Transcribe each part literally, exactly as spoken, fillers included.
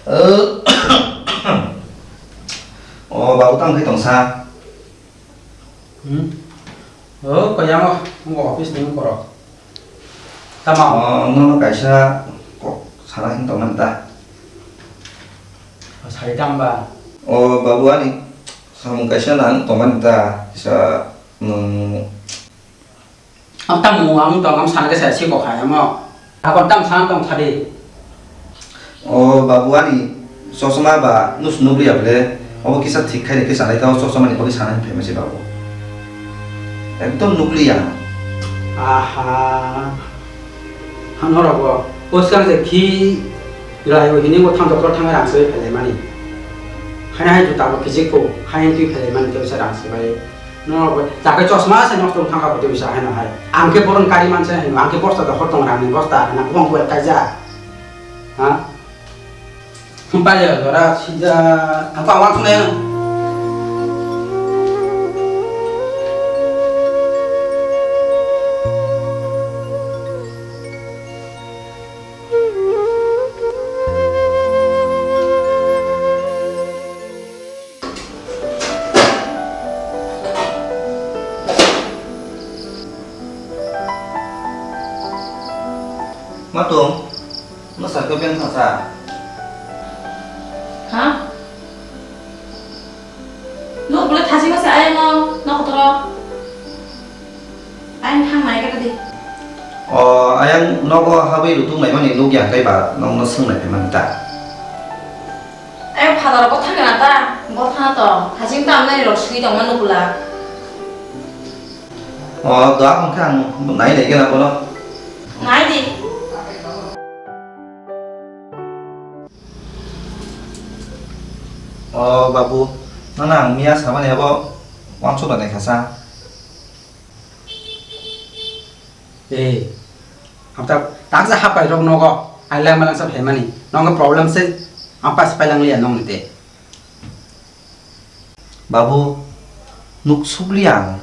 O babu, tamo khe tongsa? Hmm? O, koyang o, wngkha office ni wngkha rok. Tamo? O, nono kaisa kok sana hin tongmani ta? O, sai tang ba? O babu, ani samung kaisa nang tongmani ta, kisa nwng Ang tamo ang tong, ang sana khe sai si kok hai amo. Ako tam sana tong sadi. O babu, ani chosma ba nus nukliya bole, obo kisa thik khai ni khe sanai ta, o chosma ni bagwi sanai phai mase babu. Ekdom nukliya. Aha. Hano rogo, o swkang se khi rai o hini o thang doktor thang rang se phelai mani. Haina hai juta bo kijik ko, hai twi phelai mani tei sa rang se bai. No, bo, jakai chosma se nokto wngkha bo tebisa haino hai. Ang khe boron kari manse haino, ang khe bosta dokhor tong rangni bosta, haino bong bo kaija. Ha? Hum pale jora sida, ang ko awang sune. Matung, no sakhe beng thangsa. Ha? No bole thasi masa ayang no, no kotoro. Ayang thang nai kata di. O, ayang nogo habwi rutung naimani nukya hwnkhe ba nokno swngnai phaimani ta. Ayang phatar bo thangna ta, bo thana to, haching ta amnani rok sui tongma nukula. O, doa hwnkhe ang nai nai gana bono. Nai di. O babu, nana ang miya samani abo wansuk nai kha sa. Eh, amta taksa hapai rok nogo, ailai malang sa phaimani, nongo problem se, ampas pailang liya nong te. Babu, nuk sukliya ang,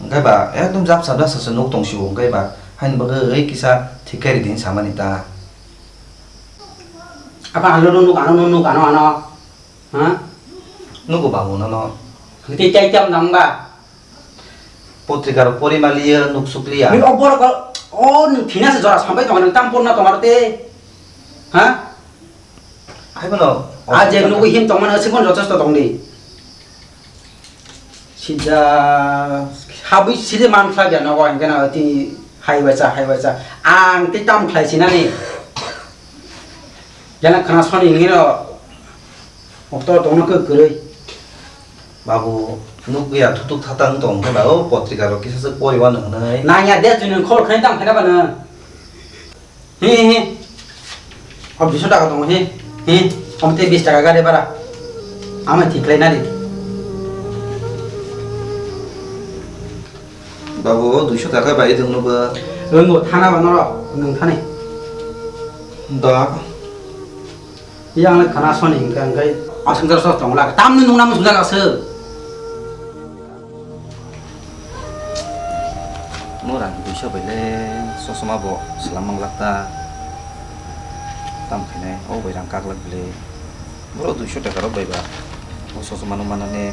hwnkhe ba ekdom japsa japsa se nuk tong sio, hwnkhe ba haini bagwi kisa thik khe ridi hinwi samani ta. Apa ano nuk, ano nuk, ano, ano, ha? Nugo babu nono. Hwnkhe tei tei tei nang ba? Potrika rok pori maliya, nuk sukliya. Ni o borok o nwng thina se jora sambai tongo, nwng tam porna tongo te. Ha? Hai bono. A je nugwi hin tongmani, aswk bono jotosto tongdi. Sida habwi sida man khlai ya nogo, hingke na tini hai bacha, hai bacha. Ang tei tam khlai sinani. Jana khana soni hingino. Okto tongno khe kwrwi. Babu, nukya thutuk thatang tong khe ba, o potrika rok kisa se pori wano hwnwi. Nangya de, chwng khol khain tang khaina bana. Hi, hi, hi. O duiso taka tongo, hi, hi. Om tei bis taka gari bara. Ama thik lai nari. Babu, o duiso taka bai tongno ba. Rwngo thana ba norok, nwng thani. Da. Yang le khana soni hingka hingkai. Aswk jar sok tongla. Tamni nung nam sujak aswk. Mo rang duiso bai le sosoma bo selam manglak ta. Tam khainai o bai rang kaglak bile. Boro duiso taka rok bai ba. O sosoma no manane.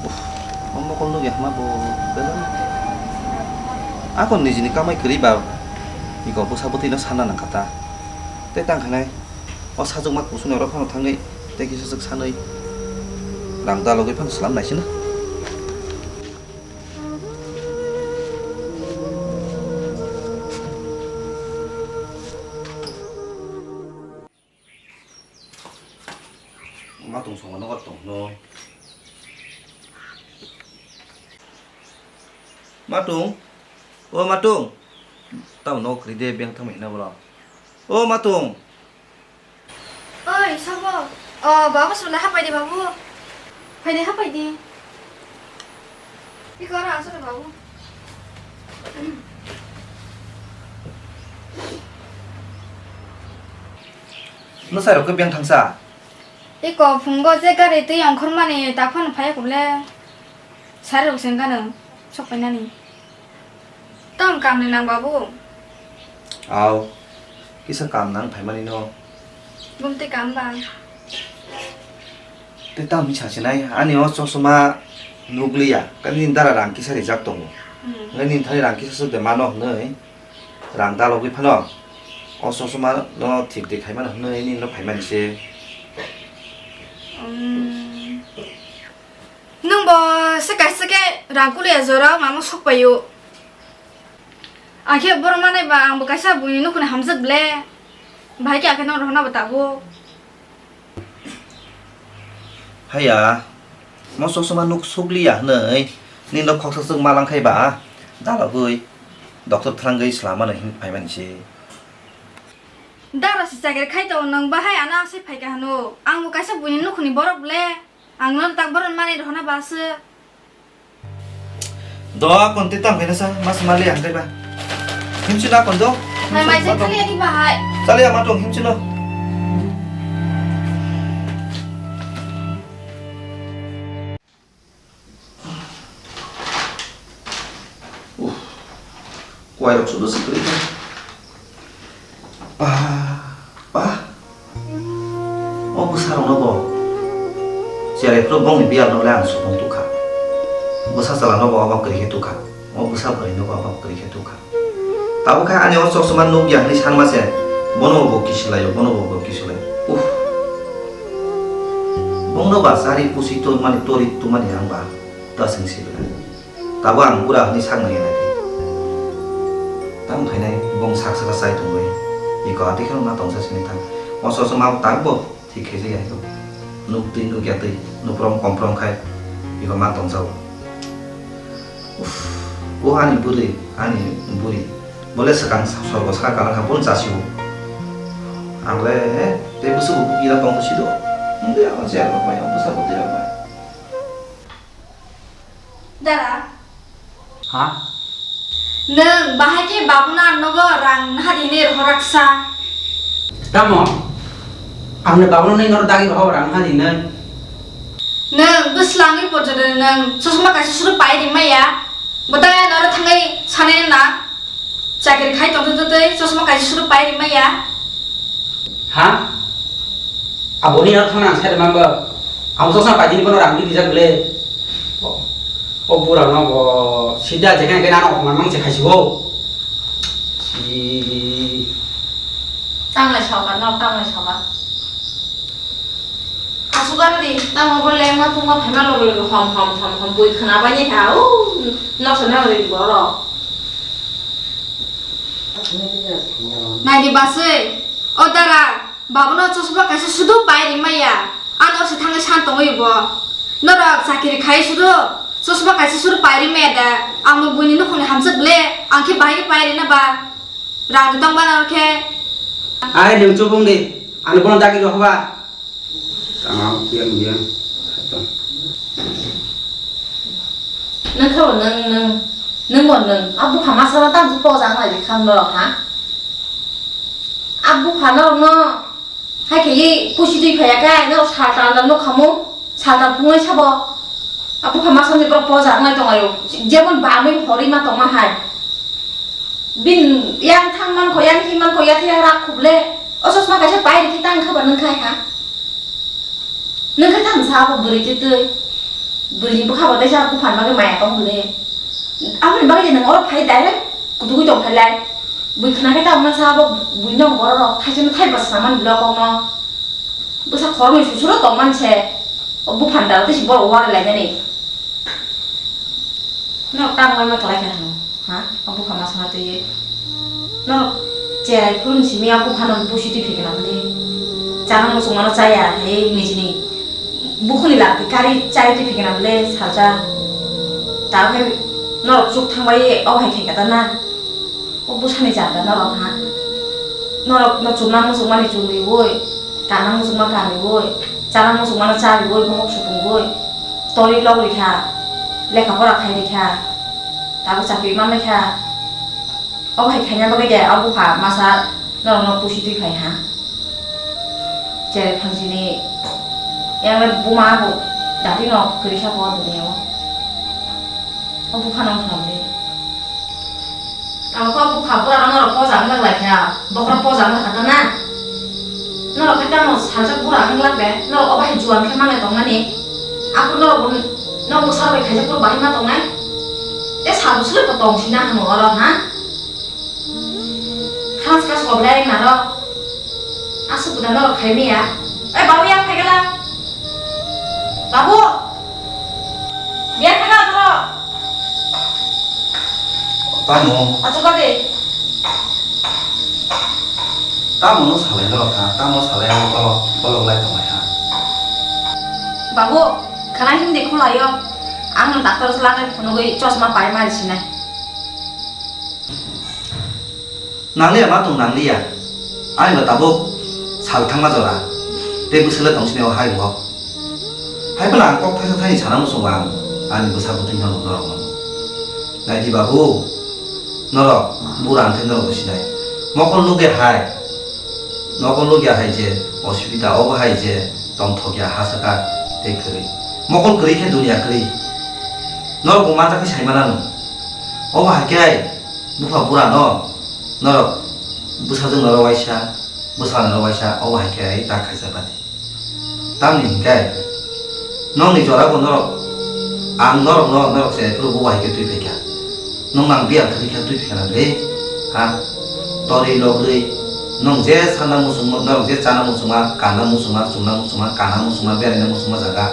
Uff, o mokol nugya hama bo belai. Ako nijini kamai kwrwi ba. Iko bwsa bwtwi no sana nang kha ta. Tei tang khainai. O sajwkma kusuni oro phano thangwi tei kisa swk sanwi rang dalogwi phano swlam naisina. Matung songma nogo tongno. Matung, o Matung, tamo nogo kwrwi de beng thangma hina borok. O Matung. Oi, Sobo. O, babu sula hapai di, babu. Phai di, hapai di. Iko ora asuk babu. Nwsai rok khe beng thangsa? Iko phungo je gari twi ongkhormani taphano phai kule. Sari rok se wngkha nwng sok painani. Tamo kamni nang babu? Aw, kisa kam nang phaimani no. Bumtwi kam ba? Tei tamo hinwi sasinai, ani o chosma nukliya, kani dara rang kisa rijak tongo. Hmm. Nini thani rang kisa suk de mano hwnwi, rang dalogwi phano o chosma no thik de khaimano hwnwi nini no phaimani se. Hmm. Nwng bo se kaisa khe rang kuliya jora mama suk paio. Ang khe borok manai ba ang bo kaisa buini nukhuni hamjak ble. Bahai khe ang khe no rohorna bo tabuk. Haiya, mo chosma nuk sukliya hwnwi nini no khoksa swk ma lang khai ba, dalogwi doctor thlangwi swlamano hin phaimani se. Dara se chakri khai tongo nwng bahai ano asai phai kha hwno. Ang bo kaisa buini nukhuni borok ble. Ang no tak boron mani rohorna ba se. Do akon te tam khaina sa, mas mali ang kaiba. Himsi na kon do. Mai mai se chali ani bahai. Chali ama tong himsi no. Uff. Kuairok sudo se kwrwi kha. Ah, ah. O bwsarokno bo cherai phuru bongni biyalno le ang supung tukha. Bwsa chwla no bo obo kwrwi khe tukha. O bwsa bwrwi no bo obo kwrwi khe tukha. Tabuk khe ani o chosma nuk ya hwnwi sanma se. Bono bo kisu laio, bono bo kisu laio. Uff. Bongno ba chari pusi tormani tori tumani ang ba ta seng sibla. Tabuk ang bura hwnwi sak nai nai. Tamo khainai bong sak saka chai tongwi. Iko atwi kheno ma tongsa sini thang. O chosma tak bo thik khe jaya iko. Nuk twi nuk ya twi. Nuprom komprom khai. Iko ma tongsa o. Uff. O ani bwrwi, ani buri. Bole swkang sorgo saka kalang kha bun chasio. Ang le tei bwswk ira tong sido. Hindi ang jaya rok bai, ang bwsa bwtwi rok bai. Dara. Ha? Nwng bahai khe babuno ang nogo rang naha di hinwi rohor raksa. Tamo? Ang ni babuno nini norok dagi rohor rang naha di hinwi? Nwng bwslangwi porjono nwng chosma kaisa suru pai rimaya. Bwtang ya norok thangwi sanai na. Chakri khai tongtwi tongtwi chosma kaisa suru pai rimaya. Ha? Aboni aro thangna ang sai rwmang bo. Ang chosma paidini bono rang rijak le. O, o bura no bo sida jekhane khe nano man mang se khaisi bo. Si. Tanglai soka no, tanglai soka. Asugaro di, tamo bo lengma tungma phaima loge loge hom hom hom hom bui khwna bai ni kha, o, noksa nang ri borok. Nai di baswi, o dara, babono chosma kaisa sudu pai ri maya, ano se thangwi san tongwi bo. Norok chakiri khai sudu, chosma kaisa sudu pai ri maya da, ang bo buini nukhungni hamjak le, ang khe bahai khe pai ri na ba, rang tong ba norok khe. Ai, nwng chubung di, ano bono dagi rw ba. Tama biyang biyang. Nang khe bo nang, nang, nang bo nang. A bupha masa no tang poja ang lai khan norok ha. A bupha norok no hai khe ye pusi twi phaiya khe norok salta no khamu, salta phungai sabo. A bupha masa ni borok poja ang lai tong ayo. Jemon bamwi hori ma tong ma hai. Bin yang thang man kho, yang hi man kho, ya thia rak khuble. O chosma kaisa pai rikhi tang kha ba nang khai ha. Nang khe tang sa bo bwrwi twi twi. Bwrwi ni bwkha bo teisa buphan bagwi maya tong bwle. Aboni bagwi nang oro phai direct kutugwi tong phai lai. Bui khna khe tang man sa bo bui nang borok rok thaisa no thai bwsna man bwle kok no. Bwsa khoroknwi susuro tong man se. O buphan dal tei si borok wari lai nani. Norok tang bai ma klai kha hano, ha? O bupha ma sana twi. Norok cherai phuru ni simi o bupha no pusi twi phikna bwle. Chana muchung mano chaya hai nijini bukhuni lati kari chari twi phikna bwle salsa. Ta khe norok chuk thang bai o hai khai kha ta na. O bwsani janda norok ha. Norok no chumna muchungmani chumriwi, kanna muchungma kanriwi, chana muchungmano chariwi, bohok supungwi, tori logri kha, lekha pora khairi kha, tabuk chakri manlai kha. Obo hai khaina bagwi de, o bupha masa norokno pusi twi phai ha. Cherai phangsini yang le buma bo dati no kwrwi kha bo duniya o. O bupha no wngkha na bwle? Abo khe o bupha bura no norok poja wng jak lai kha, bokhorok poja wng jak kha ta na? Norok khe tamo salsa bura wng lak de, norok obo hai juan khe manai tongmani. Aphuru norok bo nok bwsarok bai khaijak phuru bahai ma tongnai. Tei sal bwswk to tong sina hwnwi oro, ha? Khas khas oblai naro. Aswk da norok khai maya. Oi, babu, yang phai gala. Babu! Biar kha na thoro. Tamo? Achu ka de. Tamo no salai norok ha, tamo salai o, o, bolok lai tonglai ha. Babu, khana hindi khulaio. Ang no doctor se langai phunugwi chosma pai mari sinai. Nangliya ma tong nangliya. Ani ba tabuk sal thangma jora. Tei bwswk le tong sini o hai bo. Hai phano ang kok thaisa thaini sana muchungo ang ani bwsa bwtwi no norok no. Nai di babu, norok bura ang khe norok bo sinai. Mokol nukya hai. Mokol nukya hai je osubida, obo hai je tongthokya ha saka tei kwrwi. Mokol kwrwi khe duniya kwrwi. Norok bo manjak khe sai manano. Obo hai khe bupha bura no norok bwsajwk norok waisa, bwsla norok waisa, obo hai khe ai ta khaijak bani. Tamni hinkhe nokni jora bo norok, ang norokno norok se phuru bo hai khe twi phaikha. Nokno ang biyal khe twi khe twi phaikha na bwle? Ha? Torwi logrwi nong je sana muchungma, norok je chana muchungma, kana muchungma, chumna muchungma, kana muchungma, beraina muchungma jaga,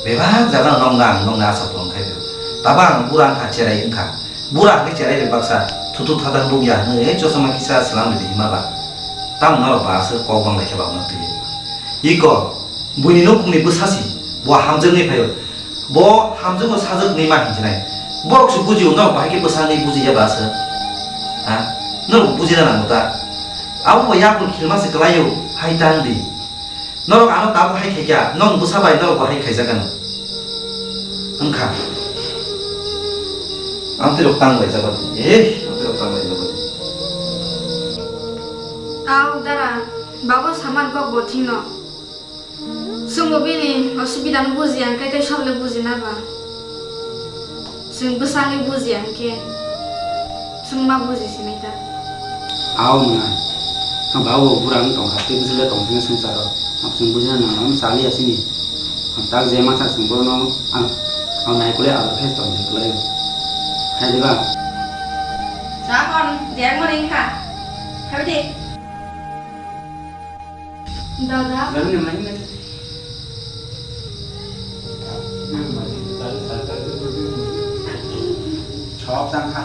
bebak jaga nokno ang nokni asa phuran khai phio. Tabo ang bura wngkha, cherai wngkha. Bura hwnwi cherai bai baksa thutu thatang rukya hwnwi chosma kisa swlang ridi hima ba. Tamo norok ba aswk kok bang lai khe ba hwnwi twi. Iko buini nukhungni bwsa si, bo hamjaknwi phaio. Bo hamjakno sajwk hwnwi ma hinjinai. Borok se bujio, norok bahai khe bwsa hwnwi bujiya ba aswk? Ha? Norok bujina nango ta? Abo bo yakung khilma se kwlaio, hai tang di. Norok ano tabuk hai khaikha, nong bwsa bai norok bo hai khaijak ano. Wngkha. Amtwi rok tang bai jabadi. Eh, amtwi rok tang bai jabadi. Au dara, babu saman kok bo thino. Chwngbo bini osubida no bujiya hwnkhe tei soble bujina ba? Chwng bwsangwi bujiya hwnkhe chwng ma buji sinai ta. Ao mwnai. Ang ba o bura wng tongkha, tei bwswk le tong sini swngcharo. Ang chwng bujina nang nang chaliya sini. Ang tak je masa chwng bono ang, ang nai kule abo khe tong je kwlai o. Hai diba? Sa kon je ang mani kha. Hai di. Dada. Sok tang kha.